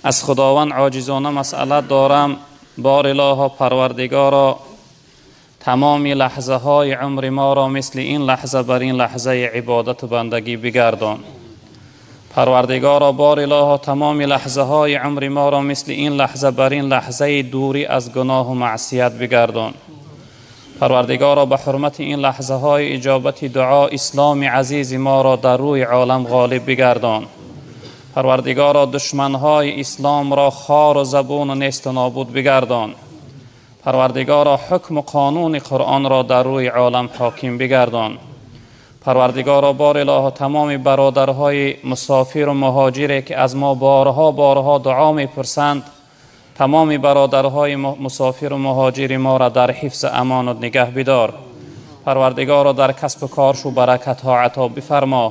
Аз Худованд оҷизона масъала дорам, бор илоҳо Парвардигоро, тамоми лаҳзаҳои умри моро мисли ин лаҳза бар ин лаҳзаи ибодату бандагӣ бигардон. Парвардигоро, бор илоҳо, тамоми лаҳзаҳои умри моро мисли ин лаҳза бар ин лаҳзаи дурӣ аз гуноҳу маъсият бигардон. Парвардигоро, ба ҳурмати ин лаҳзаҳои иҷобати дуо исломи азизи моро дар рӯи олам ғолиб бигардон. Парвардигоро, душманҳои исломро хору забуну несту нобуд бигардон. Парвардигоро, ҳукму қонуни Қуръонро дар рӯи олам ҳоким бигардон. Парвардигоро, бор илоҳо, тамоми бародарҳои мусофиру муҳоҷире ки аз мо борҳо борҳо дуо мепурсанд, тамоми бародарҳои мусофиру муҳоҷири моро дар ҳифзи амонат нигаҳ бидор. Парвардигоро, дар касбу коршу баракатҳо ато бифармо.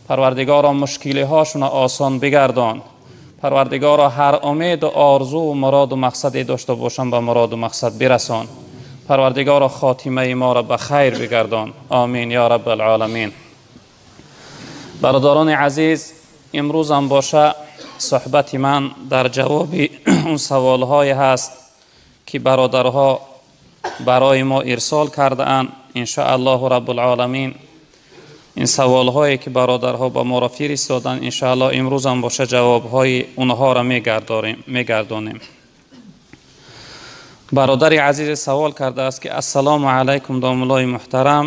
Парвардигоро, мушкилиҳошуно осон бигардон. Парвардигоро, ҳар умеду орзуву муроду мақсаде дошта бошам ба муроду мақсад бирасон. Парвардигоро, хотимаи моро ба хайр бигардон. Омин ё раббалъоламин. Бародарони азиз, имрӯзам боша суҳбати ман дар ҷавоби он саволҳое ҳаст ки бародарҳо барои мо ирсол кардаанд. Иншоаллоҳу раббулъоламин, ин саволҳое ки бародарҳо ба моро фиристоданд, иншоаллоҳ имрӯзам боша ҷавобҳои онҳоро мегардонем. Бародари азиз савол кардааст ки ассалому алайкум, домуллои муҳтарам,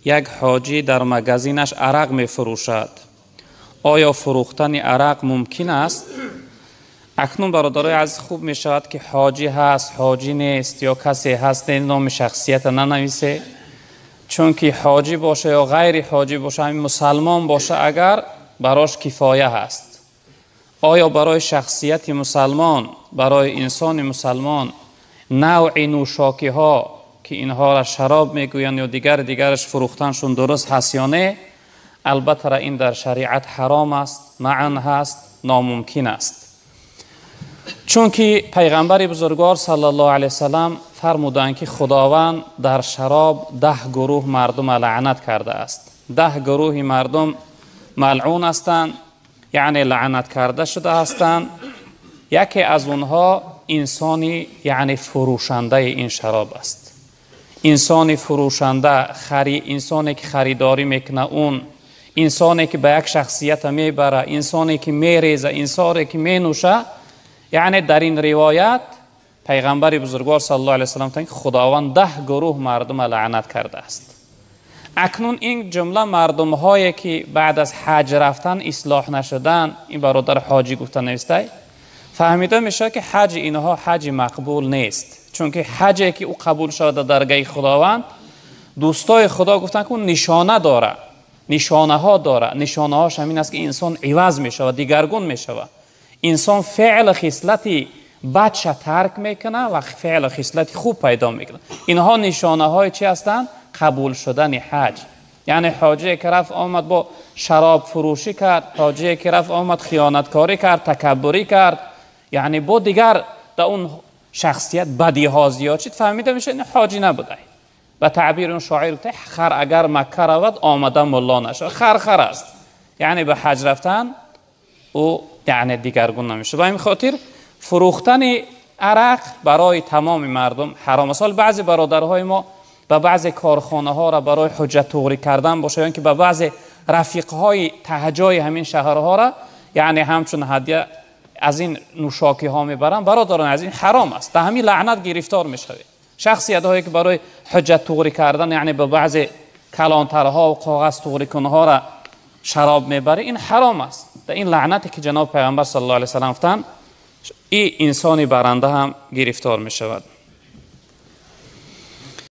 як ҳоҷӣ дар магазинаш арақ мефурӯшад. Оё фурӯхтани арақ мумкин аст? Акнун, бародарои азиз, хуб мешавад ки ҳоҷӣ ҳаст, ҳоҷӣ нест ё касе ҳаст, номи шахсията нанависе, чунки ҳоҷӣ боша ё ғайри ҳоҷӣ боша, ҳамин мусалмон боша, агар барош кифоя ҳаст. Оё барои шахсияти мусалмон, барои инсони мусалмон навъи нӯшокиҳо ки инҳоро шароб мегӯянд ё дигар дигараш фурӯхтаншон дуруст ҳаст ё не? Албатта, ин дар шариат ҳаром аст, маън ҳаст, номумкин аст. Чунки пайғамбари бузургвор саллаллоҳу алайҳи васаллам фармуданд ки Худованд дар шароб 10 гурӯҳ мардума лаънат кардааст. 10 гурӯҳи мардум малъун ҳастанд, яъне лаънат карда шуда ҳастанд. Яке аз онҳо инсони, яъне фурӯшандаи ин шароб аст. Инсони фурӯшанда, инсоне ки харидорӣ мекунад, он инсоне ки ба як шахсията мебара, инсоне ки мереза, инсоне ки менӯша. Яъне дар ин ривоят пайғамбари бузургвор саллаллоҳу алайҳи васаллам гуфтанд ки Худованд 10 гурӯҳ мардума лаънат кардааст. Акнун ин ҷумла мардумҳое ки баъд аз ҳаҷ рафтан ислоҳ нашуданд, ин бародар ҳоҷӣ гуфта навистай, фаҳмида мешавад ки ҳаҷи инҳо ҳаҷи мақбул нест. Чунки ҳаҷе ки ӯ қабул шавад дар даргаҳи Худованд, дӯстои Худо гуфтанд ки ӯ нишона дорад, нишонаҳо дорад. Нишонаҳош ҳамин аст ки инсон иваз мешавад, дигаргун мешавад. Инсон феълу хислати бадша тарк мекунад ва феълу хислати хуб пайдо мекунад. Инҳо нишонаҳои чи ҳастанд? Қабул шудани ҳаҷ. Яъне ҳоҷие ки рафт омад бо шароб фурӯшӣ кард, ҳоҷие ки рафт омад хиёнаткорӣ кард, такаббурӣ кард, яъне бо дигар дар он шахсият бадиҳо зиёд шуд, фаҳмида мешавад ин ҳоҷӣ набуда. Ба таъбири он шоир гуфта, хар агар Макка равад, омада мулло нашавад. Хар хар аст. Яъне ба ҳаҷ рафтан ӯ яъне дигаргун намешавад. Ба ҳамин хотир фурӯхтани арақ барои тамоми мардум ҳаром аст. Ҳол баъзе бародарҳои мо ба баъзе корхонаҳоро барои ҳуҷҷат туғрӣ кардан бошад ё ин ки ба баъзе рафиқҳои таҳҷои ҳамин шаҳрҳоро яъне ҳамчун ҳадя аз ин нӯшокиҳо мебаранд. Бародарон, аз ин ҳаром аст. Дар ҳамин лаънат гирифтор мешавед. Шахсиятҳое ки барои ҳуҷҷат туғрӣ кардан, яъне ба баъзе калонтарҳо ва коғаз туғрикунҳоро шароб мебарӣ, ин ҳаром аст. Дар ин лаънате ки ҷаноб пайғамбар саллаллоҳу алайҳи васаллам гуфтанд, ин инсони баранда ҳам гирифтор мешавад.